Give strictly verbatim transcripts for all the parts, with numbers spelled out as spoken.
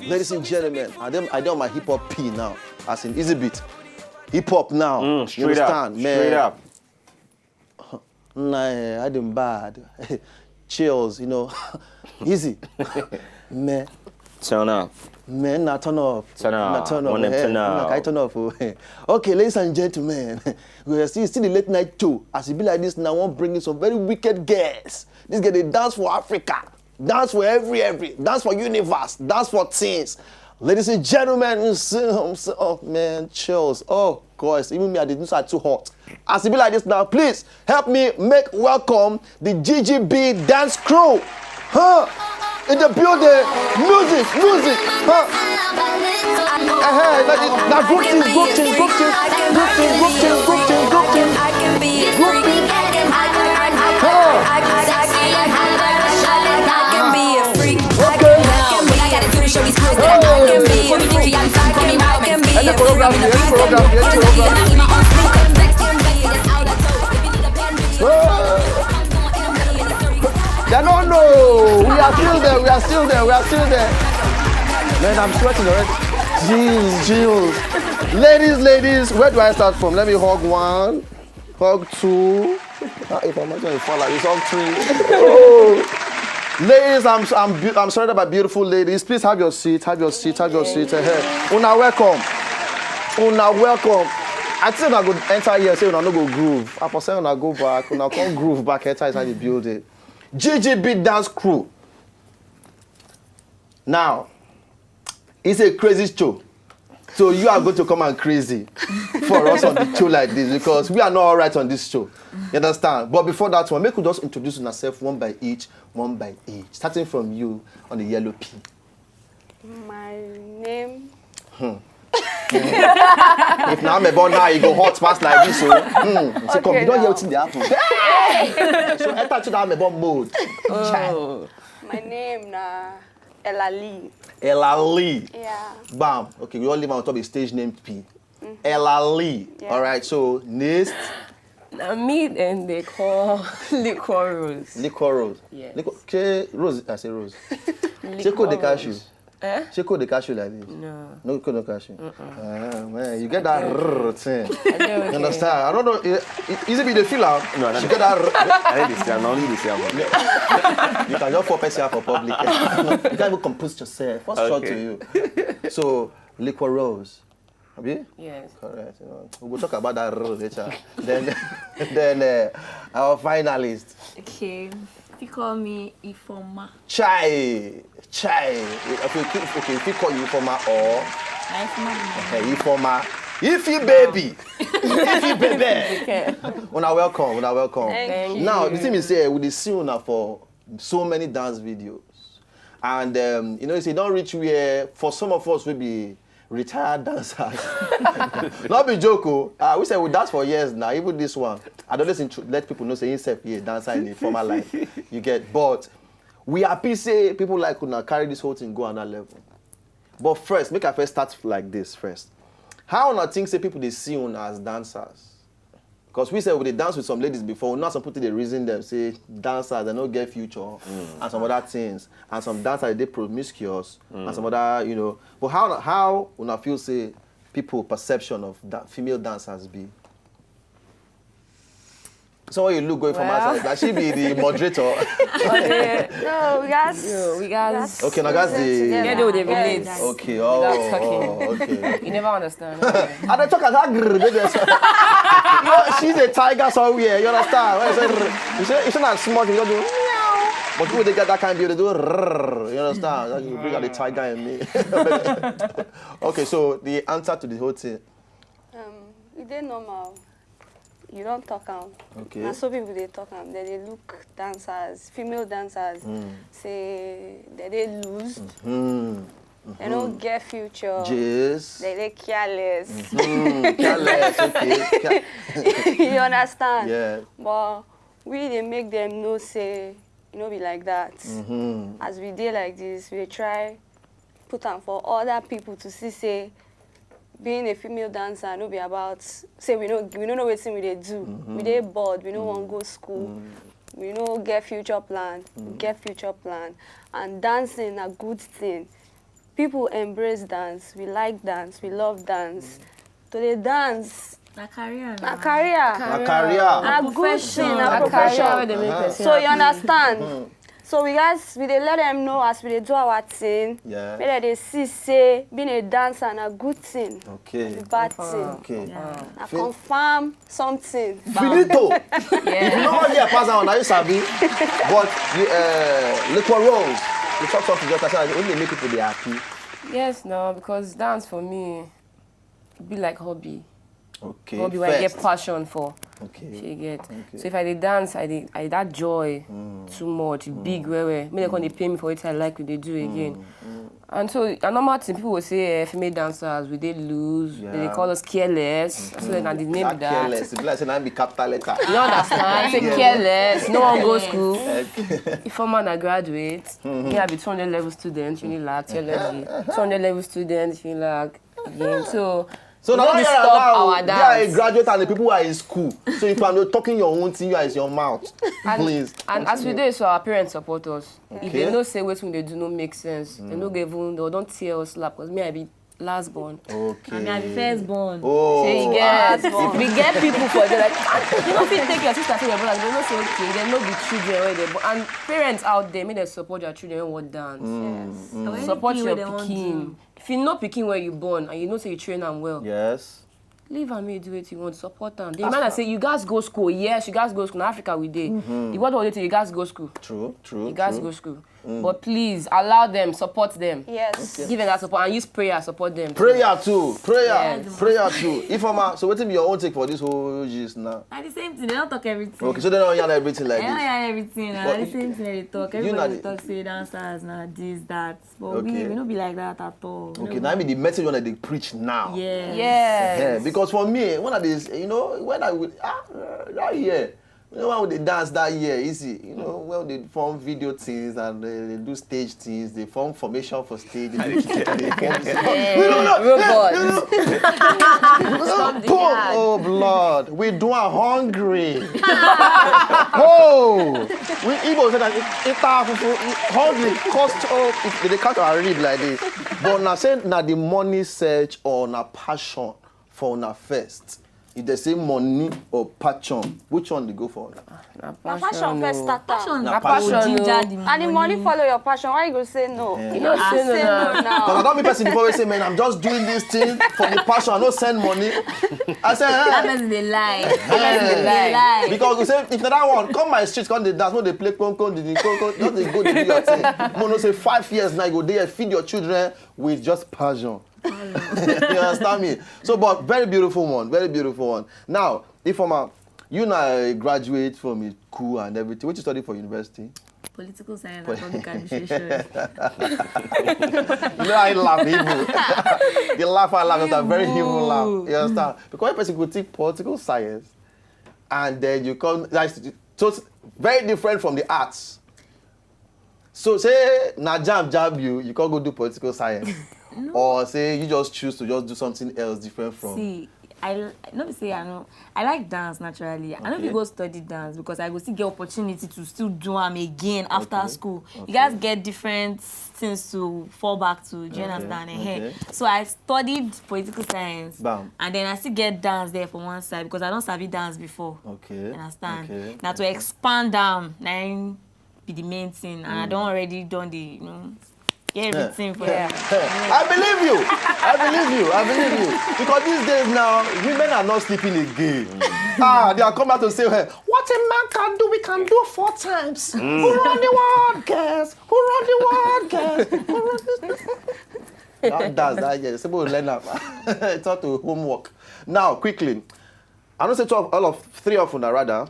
Ladies and gentlemen, I don't, I don't my hip hop P now. As in easy beat. Hip hop now. Mm, You straight up. understand, man? Straight up. Nah, I didn't bad. Chills, you know. Easy. Man, Turn up. man, not turn off. Turn Not up. turn off. Wanna Eh, turn nah, up. I turn off. Oh. Okay, ladies and gentlemen, we are still, still the late night show. As it be like this now, I want bring in some very wicked guests. This guy they dance for Africa, dance for every every, dance for universe, dance for things. Ladies and gentlemen, you see, um, so- oh man, chills. Oh gosh, even me, I didn't say too hot. As it be like this now, please help me make welcome the G G B dance crew. Huh? In the building, music, music, huh? Uh-huh. Now, now, good thing, good thing, good thing, good thing, good thing, good thing, good thing. Good thing. Huh? Okay. Any choreography, any choreography, any choreography. They don't know. We are still there. We are still there. We are still there. Man, I'm sweating already. Jeez, Jeez. Ladies, ladies, where do I start from? Let me hug one, hug two. Ah, if I'm not going to fall like this, hug three. Oh. Ladies, I'm, I'm, beau- I'm surrounded by beautiful ladies. Please have your seat, have your seat, have your seat. Eh, eh. Una welcome. Una welcome. I think I go enter here, say una no go groove. I for say una go back, una come groove back, enter inside the building. G G B dance crew. Now, it's a crazy show. So you are going to come and crazy for us on the show like this because we are not all right on this show. You understand? But before that one, make we just introduce yourself one by each, one by each. Starting from you on the yellow P. My name. If na amebo now, you go hot pass like this. So, hmm. So come, Okay, you don't hear now. Wetin dey happen. So enter to that amebo mode. Chai. My name na Ella Lee. Ella Lee. Yeah. Bam. Okay, we all live on top of stage named P. Ella Lee. Yeah. All right. So next, Na me dem dey call Liquor Rose. Liquor Rose. Yes. Liquor, okay, Rose. I say Rose. Sheko dey catch you. Eh? Sheko dey catch you like this. No. No, Sheko no catch you. Ah, man, you get that rrr thing. I dey You okay. understand? I don't know. eh, eh, Is it be the feel am? No, I don't. She get that. Rrr. I need this. I only this. You can just four person for public. You can't even compose yourself. What's short to Okay. you? So, Liquor Rose. Abi? Yes. Correct. You know, we will talk about that rrr later. Then, then uh, our finalist. Okay, if you call me Ifoma. Chai, chai. Okay, if- okay, if you call you Ifoma or Na Ifoma be my hey, Ifoma, if you baby, if you baby. Una welcome, una welcome. Thank you. Now the thing is, say we dey see una for so many dance videos, and um, you know, say don't reach where for some of us will be retired dancers. Not be joke. Oh. Uh, we say we dance for years now. Even this one, I don't listen to let people know say himself here dancer in a former life. You get, but we happy say people like una carry this whole thing go another level. But first, make I first start like this first. How una think say people dey see una as dancers? Because we said we dey dance with some ladies before. Now some people dey reason them say dancers they no get future and some other things, and some dancers they promiscuous and some other, you know. But how how una feel say people perception of that female dancers be? So when you look going from Well. Outside, that she be the moderator. No, we guys. Yo, we guys. Okay, now that's the Get there with the village. Okay, oh, Without talking. Oh, okay. You never understand. I don't talk as that grrr, baby. You know, she's a tiger somewhere. You understand? When I say, grrr, you say, it's not small. You just do meow. But people they get that kind of view, they do. Rrr, you understand? That you bring out the tiger in me. Okay, so the answer to the whole thing. Um, e dey normal. You don talk am. Okay. Na so people dey talk am. Dem dey look dancers, female dancers, say dem dey loose. Hmm. Dem no get future. Yes. Dem dey careless. Hmm. Careless. Okay. Ca- You understand? Yeah. But we dey make dem know say e no be like that. Hmm. As we dey like this, we dey try put am for other people to see say being a female dancer no be about say we no we no know wetin we dey do. We dey bored. We no wan go school. We no get future plan. We get future plan, and dancing na good thing. People embrace dance. We like dance. We love dance. To dey dance Na career na na. Career. Na career. Na good thing. Na Na career profession. Wey dey make person So you happy. Understand? So we guys, we dey let them know as we dey do our thing. Yeah. Make dem dey see say being a dancer na good thing. Okay. Bad thing. Okay. Na confirm something. Finito. If you know what year pass down, now you sabi. But you, uh, little roles. You talk something just as only make people dey happy. Yes, no, because dance for me be like hobby. Okay. Hobby where I get First. Passion for. Okay. She get. So if I dey dance, I dey I that joy too much, big well well. Make dem come dey pay me for it. I like what they do again. And so a normal thing, people will say eh, female dancers we dey lose. They dey Yeah. Call us careless. So then I dey name That that. Careless. It's like say na be capital letter. You understand? Say Yeah. Careless. No one go school. Okay. If I'm a graduate, me I be two hundred level student, Unilag, theology. Two hundred level student, Unilag. Again. So So we now don't you disturb are now, our they are a dance. Graduate and the people are in school. So if I'm not talking your own thing, you are is your mouth. And, Please. and as we dey, so our parents support us. If Okay. They know say wetin they do no make sense. They no go even they don't tear us slap because me I be last born. Okay. I mean, I be first born. Oh. Shey you get? We get people for there like "Ah, you no fit take your sister to your brother. They no say okay. They no be children wey dey born. And parents out there make dem support their children wey wan dance. Yes. Support your pikin. If you know pikin where you born and you know say you train am well, Yes. leave am make you do wetin you want. Support am. The man say you gats go school. Yes, you gats go school. Na Africa we dey. The world dey tell you gats go school. True. True. You gats true. Go school. But please allow them, support them. Yes. Give them that support and use prayer support them. Prayer too. Prayer. Yes. Prayer too. If I'm so wetin be your own take for this whole gist now? Na the same thing. They don't talk everything. Okay, so they don't yarn everything like They don't this. Yarn everything. Na But the same thing they talk. you know Everybody the- talk say dancers na this that. But Okay. we we no be like that at all. Okay, now I mean the message when they preach now. Yes. Yes. Yeah, because for me, when I dey, you know, when I would ah uh, that year, you know, when they dance that year, easy. You know, when they form video things and they, they do stage things, they form formation for stage. They do, they form, Robot. Boom! Oh blood, we do are hungry. Oh, we Igbo say that it, it are fufu, it hungry cost oh it, they count our rib like this. But now say na the money search or na passion for na first. If they say money or passion, which one they go for? Na Na passion first oh. Start am. Passion. Na Na passion passion. Oh. Ginger the And the money follow your passion. Why you go say no? Yeah. You know say no Say now. No now. Because I don't be person before we say, man, I'm just doing this thing for the passion. I no send money. I say, That eh, person dey lie. eh. They lie. Because we say if na that one, come my street, come the dance, no they play con con the con con, just they go to do your thing. Mo no say five years now you go there, feed your children with just passion. You understand me? So, but very beautiful one, very beautiful one. Now, if I'm a, you now graduate from a school and everything, what you study for university? Political science and public administration. You know, I laugh evil. The laugh I laugh is a very evil laugh. You understand? Because a person could take political science and then you come, that's, so it's very different from the arts. So say na jam jam you, you can't go do political science, or say you just choose to just do something else different from. See, I l- no be say I know. I like dance naturally. I no Okay. fit go study dance because I go still get opportunity to still do am again after Okay. School. You Okay. Guys get different things to fall back to. Do you Okay. Understand? Ehen. Okay. So I studied political science, Bam. And then I still get dance there for one side because I don't sabi dance before. Okay. Understand? Okay. Now to expand am, na im be the main thing, and I don't already done the you know get everything for Yeah. them. I believe you. I believe you. I believe you. Because these days now, women are not sleeping again. Ah, they are coming out to say, hey, what a man can do, we can do four times. Who run the world, girls? Who run the world, girls? Who run the... That, that's that, yeah. Somebody learn that. It's not a homework. Now, quickly, I don't say two of all of three of una rather,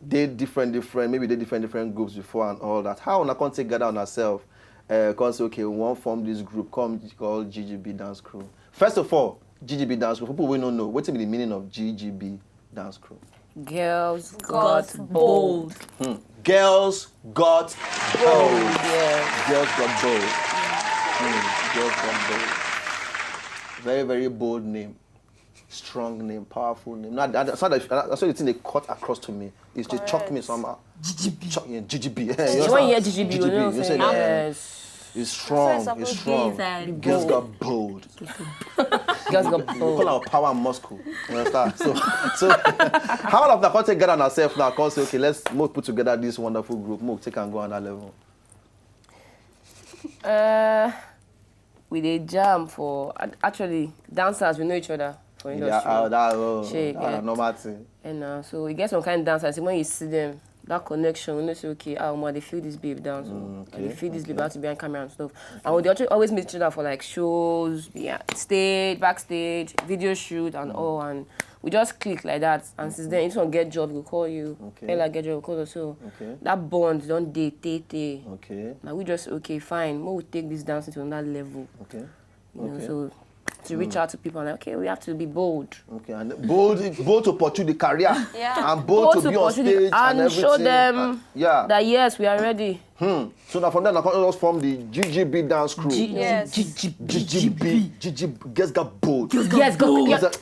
they different, different, maybe they different, different groups before and all that. How una come take gather on herself? Uh, come say, okay, we won't form this group, come called G G B Dance Crew. First of all, G G B Dance Crew, people we don't know, what is the meaning of G G B Dance Crew? Girls Got got bold. bold. Girls got bold. Yeah. Girls got bold. Hmm, girls got bold. Very, very bold name. Strong name, powerful name. Now, that, that's, how the, that's how the thing they cut across to me. It's to shock me somehow. G G B. Shock, yeah, G G B. Yeah, When you hear G G B, you know you say say that. Yes. It's strong. It's strong. Girls got bold. Girls got bold. We call our power muscle. You understand? So, so how all of that come take gather ourselves now? Come say, okay, let's more put together this wonderful group. More take and go on that level. Uh, we dey jam for actually dancers. We know each other for industry. Yeah, uh, that, oh, Shake, that yeah. Normal thing. And uh, so you get some kind of dancers. When you see them, that connection, you know, say, okay, ah, Omo, they feel this babe down. So, mm, okay, and they feel this okay. Babe out to be on camera and stuff. And we actually always meet each other for like shows, yeah, stage, backstage, video shoot, and mm. All. And we just click like that. And since then, if someone get job, we call you. Okay. Ella get job, we call you. So okay. That bond don't date, date, date. Okay. Now we just, okay, fine. We will take this dancing to another level. Okay. You know, okay. So to reach mm. Out to people, I'm like, okay, we have to be bold. Okay, and bold, bold to pursue the career, yeah. And bold, bold to, to be on stage and, and everything. Show them uh, yeah. That yes, we are ready. Hmm. So now from there, I can just form the G G B dance crew. G- yes. G- G- G G B. G G B. Girls got bold. Girls got bold.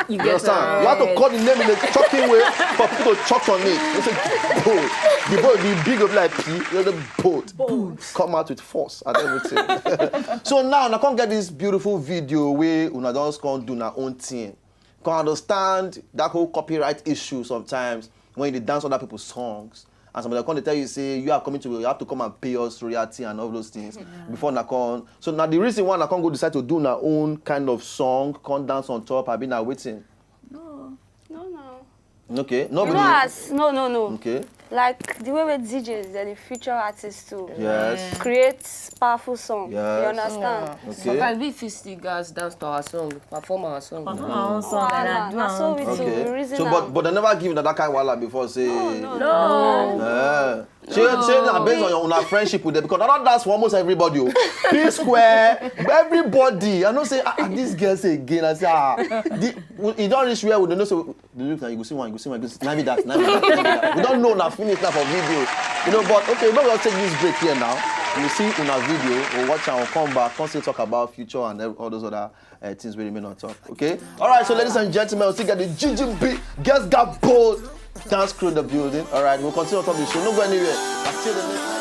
You understand? You have to call the name in a shocking way for people to choke on it. They say, bold. The bold, the big of like P, the bold. Bold. Come out with force and everything. So now, I can't get this beautiful video where una just can't do our own thing. Can understand that whole copyright issue sometimes when you dance other people's songs. And somebody come dey tell you say you are coming to, you have to come and pay us royalty and all those things before una come. So now the reason why una come go decide to do una own kind of song, come dance on top, I been waiting. No, no, no. Okay, no, no, no, no. Okay. Like the way with D Js, they're the future artists too. Yes. Create powerful song. Yes. You understand? Yeah. Okay. Sometimes we feel the girls dance to our song, perform our song. Perform our own song. Wow, like that, do our own thing. Okay. So, but but they never give you that kind of wahala before, say. No, no, no. No. Yeah. Say say na based on your una friendship with them because I don't dance for almost everybody. Oh. P Square, everybody. I know say ah, ah, this girl say again. I say ah, the, you don't reach where we don't know. So the look now, you go see one, you go see one, you go see, na be that, na be that, na be that. We don't know now, finish now for video. You know, but okay, we gonna take this break here now. We see in our video, we'll watch and we'll come back, come still talk about future and all those other uh, things we remain on top. Okay? Alright, so ladies and gentlemen, we still got the G G B, girls got bold, dance crew in the building. Alright, we'll continue on top of the show. Don't go anywhere. I'll see you the next time.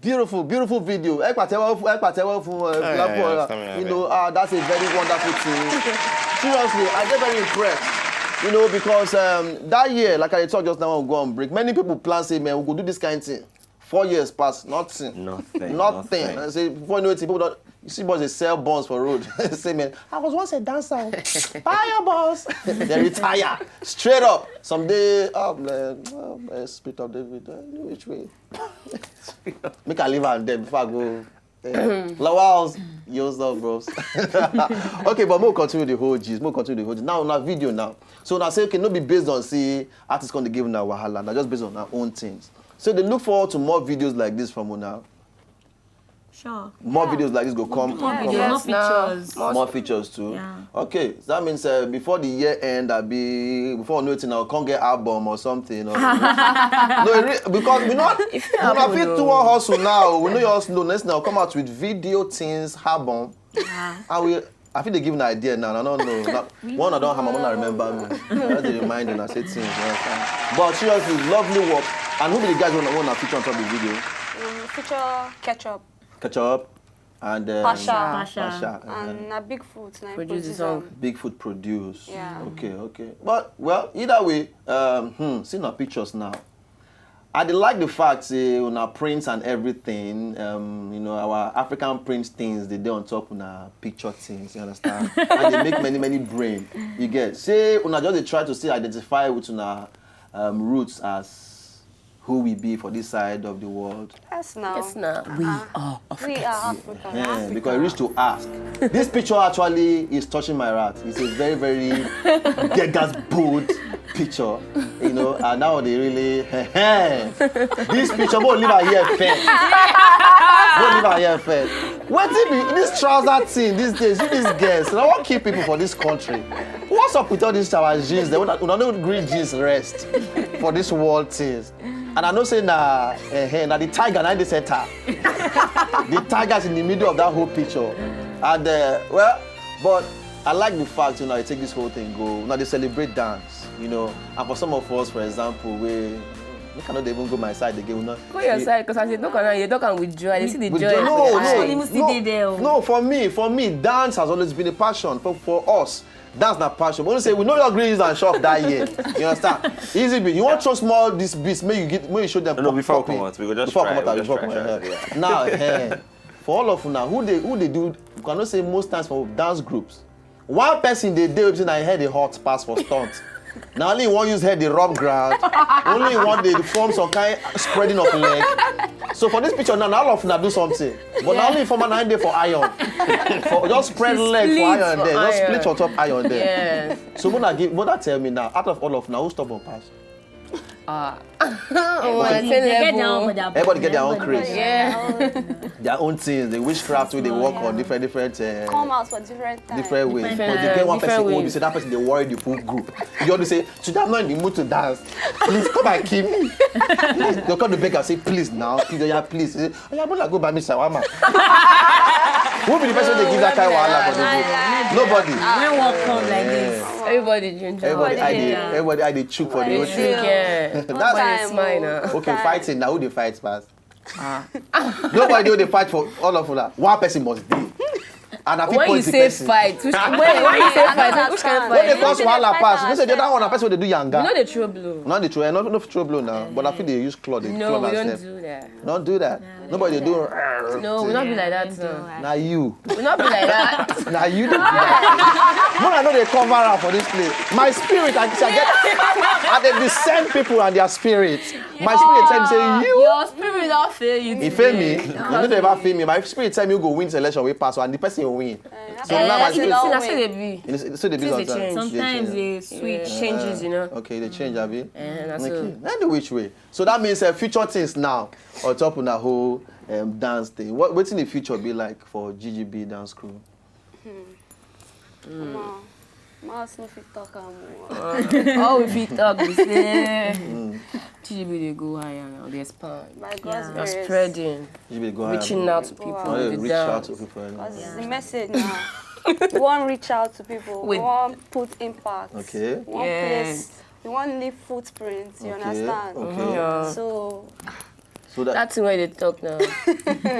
Beautiful, beautiful video. Ẹ pàtẹ́wọ́ fún, ẹ pàtẹ́wọ́ fún, uh, you know, uh, that's a very wonderful thing. Seriously, I get very impressed. You know, because um, that year, like I talked just now, we go on break. Many people plan say, man, we go do this kind of thing. Four years pass, nothing. Nothing. Nothing. Nothing. I say, before you know it, people don't. You see, boys they sell buns for road. Say, man, I was once a dancer. Buy your buns. They retire straight up. Someday, oh man, oh, man, Spirit of David, uh, which way? Make I leave am there before I go. Yeah. Lawals, yours love, bros. Okay, but we'll continue the whole G's. We'll continue the whole G's. Now, on our video now. So now say, okay, no be based on see artists gonna give now wahala. Now just based on our own things. So they look forward to more videos like this from una. Sure. More yeah. Videos like this go come. More videos, yes, more features. More features too. Yeah. Okay, so that means uh, before the year end, I be before nothing, I'll come get album or something. Or, no, re- because we not if you not fit to one hustle now. We know your hustle. Next now come out with video things album. Yeah. And we I feel they give an idea now. I don't know. Now, one I don't have. I remember me. I just remind them. I say things. You understand? But seriously, lovely work. And who be the guys who want to feature on top of the video? Um, feature Ketchup. Ketchup and um, Pasha. Pasha. Pasha. Uh-huh. And a Bigfoot. Now produce the song. Bigfoot produce. Yeah. Okay, okay. But well, either way, um, hmm, see no pictures now. I dey like the fact say una prints and everything, um, you know, our African print things they dey on top una picture things, you understand? And they make many many brain. You get say una just dey try to still identify with una um, roots as who we be for this side of the world. Yes, now. Yes, now. We uh, are Africans. We are Africans. Yeah, because I reach to ask. This picture actually is touching my heart. It's a very, very Gegas bold picture. You know, and now they really. This picture, go leave her here first. Go leave her here first. What if this trouser thing these days? You these girls, I won't keep people for this country. What's up with all these our jeans? They don't green jeans rest for this world things. And I know say na, eh, eh, na the tiger na the center. The tiger's in the middle of that whole picture. And, uh, well, but I like the fact, you know, you take this whole thing go. Now they celebrate dance, you know. And for some of us, for example, we, we cannot even go my side again. We not, Go your side, because as you talk now, you talk and with joy. You see the with joy. joy. No, in the eye. Actually, we still no, dey there o. No, for me, for me, dance has always been a passion for, for us. Dance na passion. But we say we know your green and shop that year. You understand? Easy beat. You want to throw small this beats, make you get, make you show them. No, no, before popping. Comot, we go just Before try, Comot, we just before try, Comot, try, yeah. Now, eh, for all of una, who they, who they do? You cannot say most times for dance groups. One person they do everything and head the hot pass for stunt. Now only one use head the rub ground. Only one they form some kind spreading of leg. So for this picture now, now all of una do something. But now only former nine day for iron. For just spread leg for Split iron for there. Just iron. split on top iron there. Yes. So when I give, what I tell me now, out of all of now, who stubborn pass? Ah. Everybody, they get their own for their Everybody get their own everybody craze. Yeah. Their own things, they witchcraft, where they work on different, different, uh, Come out for different time. different ways. Different But they get one different person own, ways. you say that person they worry the whole group. You have to say, "Today I'm not in the mood to dance. Please come and keep me." Please, they'll come to beg and say, "Please now, please, oh yeah, please." Say, "Oh yeah, Bola, go buy me shawarma." Who be the person they give that kind of wahala for the group? Nobody. When work come like this, Everybody ginger. Everybody, I Everybody dey, everybody, I dey chook for the whole thing. Yeah. That's Everybody smile now. Okay, fighting now. Who they fight first? Nobody do they fight for all of that. One person must be. And I fit When you point the say person. Fight, which, when, when you say fight, which kind of When fight? they cause wahala pass, you say the other one, na person wey dey do yanga. No, they trouble. No, they throw, not, not throw blow now. But I feel they use claw, they No, claw we don't myself. Do that. Don't do that. Nobody do. No, we not be like that. No. Now you. We not be like that. Now you dey do that. No, I know they cover up for this place. My spirit, I, I get, I dey discern people and their spirit. My spirit tell me say you. Your spirit don't fail you. If fail me, you know they ever fail me. My spirit tell me you go win selection, we pass, and the person will win. So now my Eh, see, spirit. see, na so they be. You know, so they be Things dey sometimes. Change. Sometimes change. they switch. Changes, you know. Okay, they change, abi. Eh, that's Okay. so. Any which way. So that means uh, future things now. On top of the whole um, dance thing. What what's in the future be like for G G B dance crew? Omo, mouth no fit talk am o. All we fit talk is say G G B dey go higher now. They expand. By God's Yeah. They're grace. Spreading, G G B go reaching higher. out to people. Oh, yeah, With the reach out dance. To people. Because it's the message now. We want reach out to people. With- We want put impact. Okay. We want Yeah. place. We want leave footprints. You Okay, understand? okay. Yeah. So So that That's the way they talk now.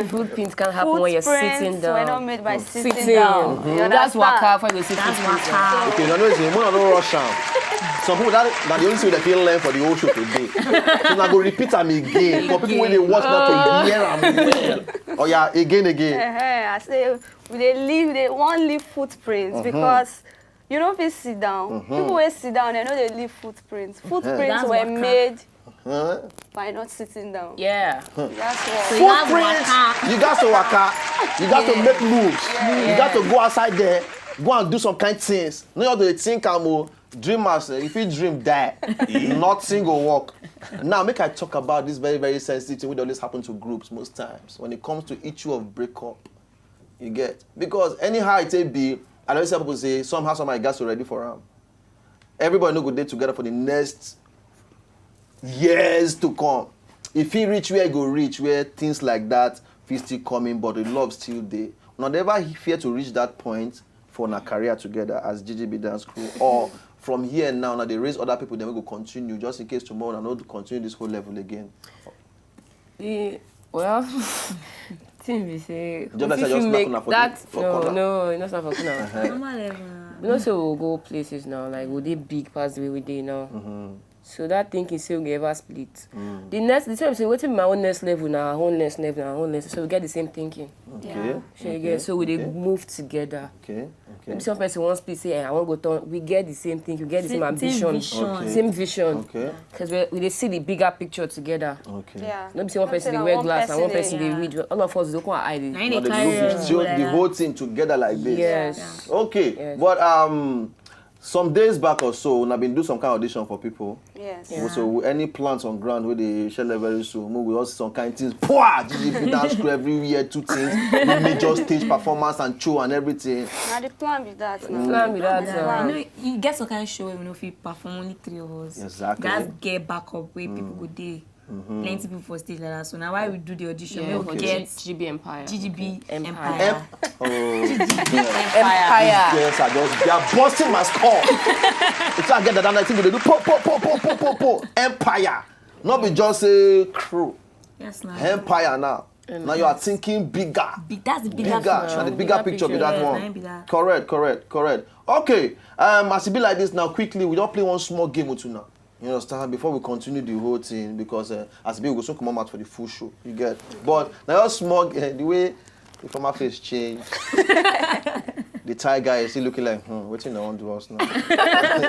Footprints can't happen when you're footprints sitting were not down. made by sitting, Sitting. down. You That's understand? waka for the sitting. That's waka. Okay, no, no, it's more no rush am. Some people that that the only thing they feel learn for the whole show today. So now go repeat am again for people when they watch now to hear am well. Oh yeah, again, again. Uh-huh. I say we dey leave, they want leave footprints because you don't fit sit down. People wey sit down, they know they leave footprints. Footprints That's were waka. Made Huh? by not sitting down. Yeah. That's what. You have Footprints. waka. You got to waka. You got to make moves. You got to go outside there. Go and do some kind things. No, you have to think am o. Dreamers, eh, if you dream die, nothing go work. Now, make I talk about this very, very sensitive thing wey dey always happen to groups most times when it comes to issue of breakup. You get? Because anyhow it take be, I always tell people say somehow, somehow you got to ready for am. Everybody no go dey together for the next years to come. If he reach where he go reach, where things like that fit still come in, but the love still dey. Una never fear to reach that point for una career together as G G B dance crew, or from here now, now they raise other people, then we go continue just in case tomorrow I no continue this whole level again. The, well, thing be say Just like if I just you knack make una for that the- for no, corner. No, it's not for corner. Normal level. We know say we go places now, like we dey big pass the way we dey now. So that thinking say we go ever split. The next, the same say wetin be my own next level na her own next level na her own next. So we get the same thinking. Okay. So you get, so we dey Okay. Move together. Okay. Okay. Maybe some person wants to say, "Eh, I want to go turn." We get the same thing. We get the same Same- ambition, same vision. Okay. Same vision. Okay. Because we, we dey see the bigger picture together. Okay. Yeah. No be say one Not person say dey na wear one glass and one person person dey- dey read. All of us dey look one eye. Na Dey. him Now dey they carry look us still go like the that. whole thing together like this. Yes. Yeah. Okay. Yes. But um, some days back or so, una been do some kind of audition for people. Yes. Yeah. So any plans on ground where they share very soon, we will see some kind of things. Poor G G B dance crew everywhere, two things, the major stage performance and show and everything. Now the plan be that now. Plan be that. Plan. Uh, You know, you get some kind of show where we no fit perform, only three of us. Exactly. That's get backup where people go there. plenty people for stage like that. So now why we do the audition? Yeah, we for get G B Empire. G G B Empire. Empire. Oh, G G B Empire. Empire. Yes, I just they are busting my skull. It's I get that and I think they do po po po po po po po Empire. Not be just a crew. Yes, now. Empire now. Now you are thinking bigger. Big, that's the bigger, Bigger, picture. and the bigger picture be that Yeah, one. na be that. Correct, correct, correct. Okay. Um, as it be like this now, quickly, we don't play one small game with you now. You understand? Before we continue the whole thing, because uh, as it be, we go soon come out for the full show. You get? But now your small uh, the way the former face change. The Thai guy is still looking like, hmm, what you want do us now? You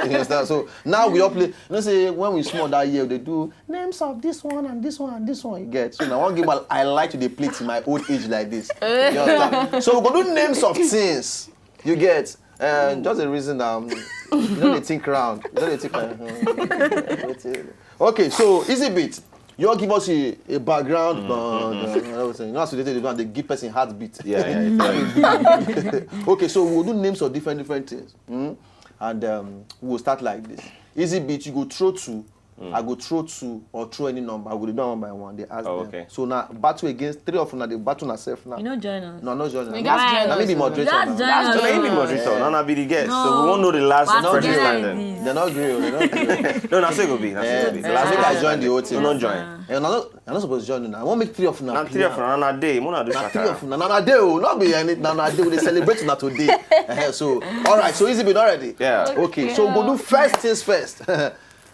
understand? So now we all play. You know, say when we small that year, they do names of this one and this one and this one. You get? So now one game I, I like to dey play to my old age like this. You understand? So we go do names of things. You get? Uh, just the reason um, you know they think round. You know they think like, hmm, wetin- okay, so easy beat. You all give us a, a background, but uh, you know, as we dey take the ground, they give person heartbeat. Yeah, yeah. Okay, so we'll do names of different different things, hmm? And um, we'll start like this. Easy beat, you go throw two. I go throw two or throw any number. I go dey do one by one. They ask Oh, them. Okay. So now battle against three of una. They battle herself now. You know, join us. No, no, join. You guys join Let me us be now. moderator. Just now. join us. So let me be moderator. Nana be the guest. So we won't know the last What's person the standing. They're not green. They're not green. No, na so e go be. Na so e go be. The Yeah, last make person I join the whole thing. No, no join. And I'm not, I'm not supposed to join now. I want make three of una. Na three of una na dey. Mona do Na three shakara. of una. Na na day o. Not be any. Na na day. We dey celebrate una today. Eh, so, all right. So easy beat already. Yeah. Okay. So we go do first things first.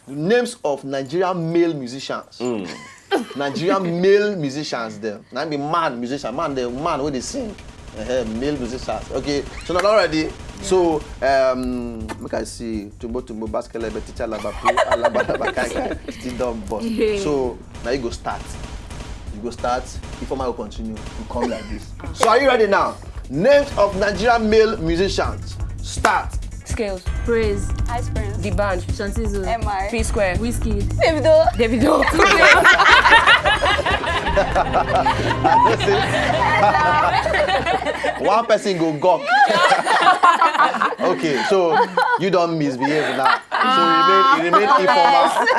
Names of Nigerian male musicians. Nigerian male musicians dem. Na be man musician, man the man wey dey sing. Uh, male musicians. Okay, so not already. So um, make I see. Tumbo tumbo, basket level, teacher laba, play alaba laba, kai kai, still don boss. So now you go start. You go start. If I will continue, you come like this. So are you ready now? Names of Nigerian male musicians. Start. Skales. Praise. Ice Prince. The band. Shantizo. M I. P Square. Wizkid. Davido. Davido. One person go gawk. Okay, so you don't misbehave now. So you remain, you remain informal. Uh-huh.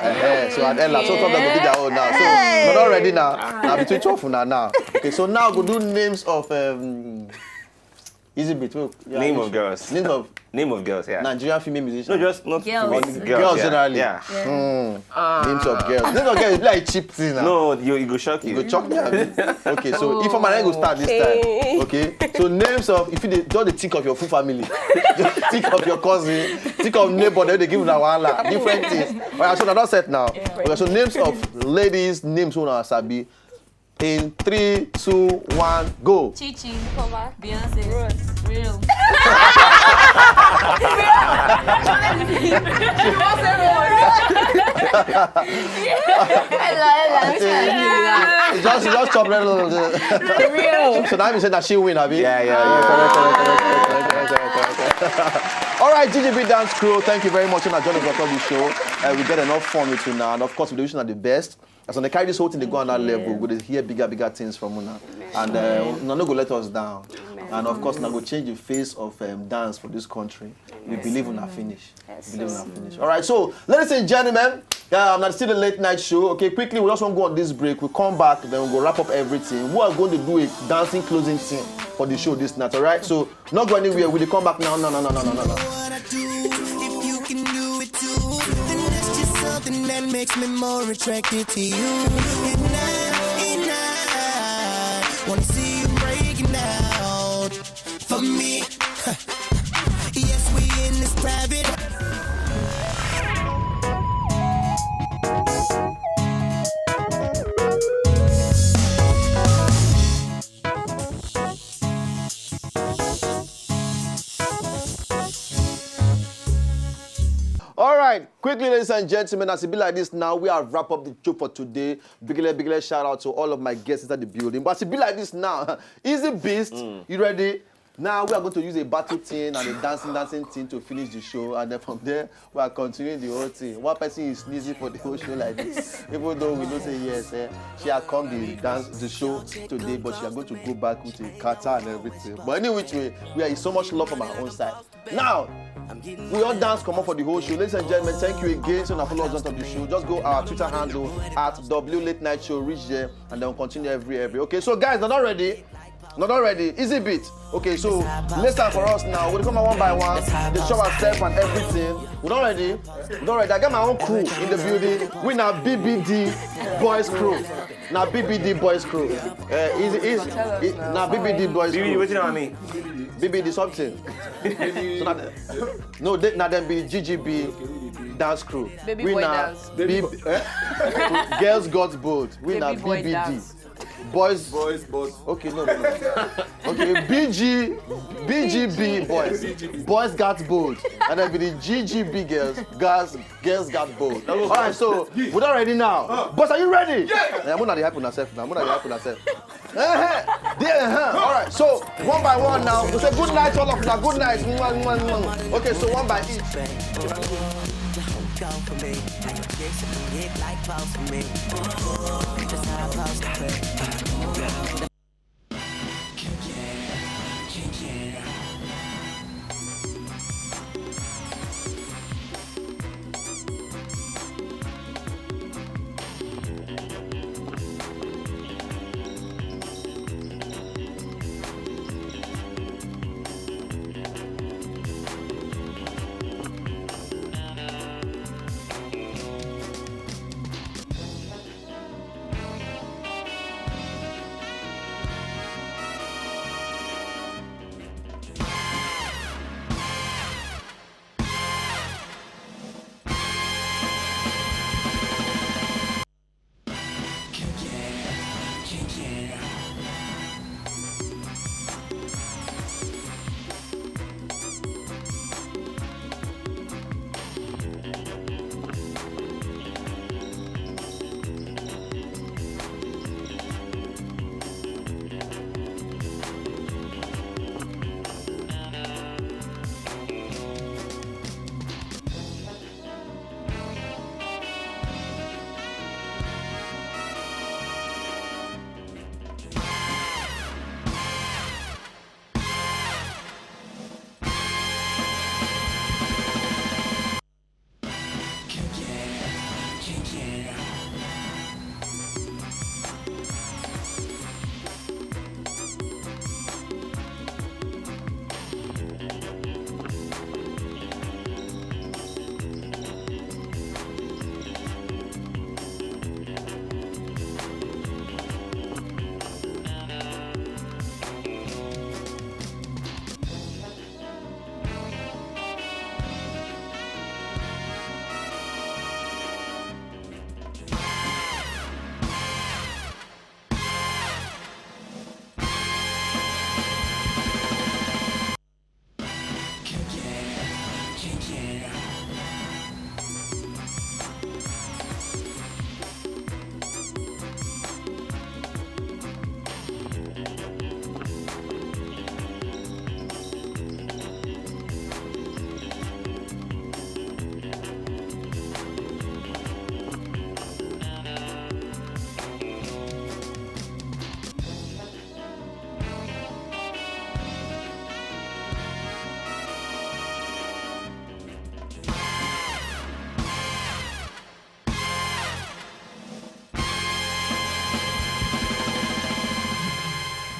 Uh-huh. So at Ella, so come go do their own now. So we're not ready now. Now between two of una now. Okay, so now go do names of um, easy beat. Well, yeah, Name you of should- girls. Names of Name of girls, yeah. Nigerian female musicians. No, just not Girls. female. Girls, Yeah, generally. Yeah. Hmm. Names of girls. Names of girls. It's like cheap thing now. No, you, you go shock You you. go chop me. Okay, so if I'm gonna go start this time. Okay, so names of if you dey- just dey think of your full family, just think of your cousin, think of neighbor, then they give una wahala, different things. Alright, so now that's set now. Okay, so names of ladies, names una sabi. In three, two, one, go. Chichi. Comma. Beyonce. Rose. Real. Ella, Ella. Just, just chop that little. Real. So now you say that she win, abi? Yeah, yeah, yeah. All right, G G B Dance Crew, thank you very much for joining us on the show. Uh, we get enough fun with you now, and of course, we wish you the best. As we carry this whole thing, they go on that level. We dey hear bigger, bigger things from una, and uh, una no go let us down. And of course, una go change the face of um, dance for this country. We believe una finish. We believe una finish. All right, so ladies and gentlemen, um, that's still the late night show. Okay, quickly, we just want to go on this break. We come back, then we go wrap up everything. We are going to do a dancing closing thing for the show this night. All right, so not go anywhere. We dey come back now. No, no, no, no, no, no, no. What I do, if you can do it too, then that's just something that makes me more attracted to you. And I, and I wanna see you breaking out for me. Yes, we in this private. All right, quickly, ladies and gentlemen, as it be like this now, we have wrapped up the show for today. Bigly, bigly shout out to all of my guests inside the building. But as it be like this now, Easy Beast, you ready? Now we are going to use a battle thing and a dancing, dancing thing to finish the show, and then from there we are continuing the whole thing. One person is sneezing for the whole show like this, even though we know say yes, eh, she had come the dance the show today, but she are going to go back with a catarrh and everything. But any which way, we are so much love from our own side. Now, We all dance come up for the whole show. Ladies and gentlemen, thank you again. So now follow us on top the show. Just go our Twitter handle at W Late Night Show. Reach there, and then we'll continue every every. Okay, so guys, not already, not already. Easy beat. Okay, so listen for us now. We come out one by one. They show ourselves and everything. We not ready. We not ready. I got my own crew in the building. We now B B D boys crew. Now B B D boys crew. Uh, is is now B B D boys B B D, crew. Wetin I mean? B B D something. So now, no, they, now them be G G B dance crew. Baby We boy now dance. B- eh? Girls got bold. We now Baby boy B B D. Dance. Boys. Boys, but Okay, no, no, no. Okay, B G, B G B boys. Boys got bold. And then be the G G B girls. Girls, girls got bold. All right, so we're not ready now. Boys, are you ready? Yeah. I'm not happy myself now. I'm not happy myself. Uh-huh. Yeah, uh-huh. All right, so one by one now. We say good night, all of you. Good night. Mwah, mwah, mwah. Okay, so one by each. Go for me. Like a kiss and hit like boss for me. Just how I boss to play.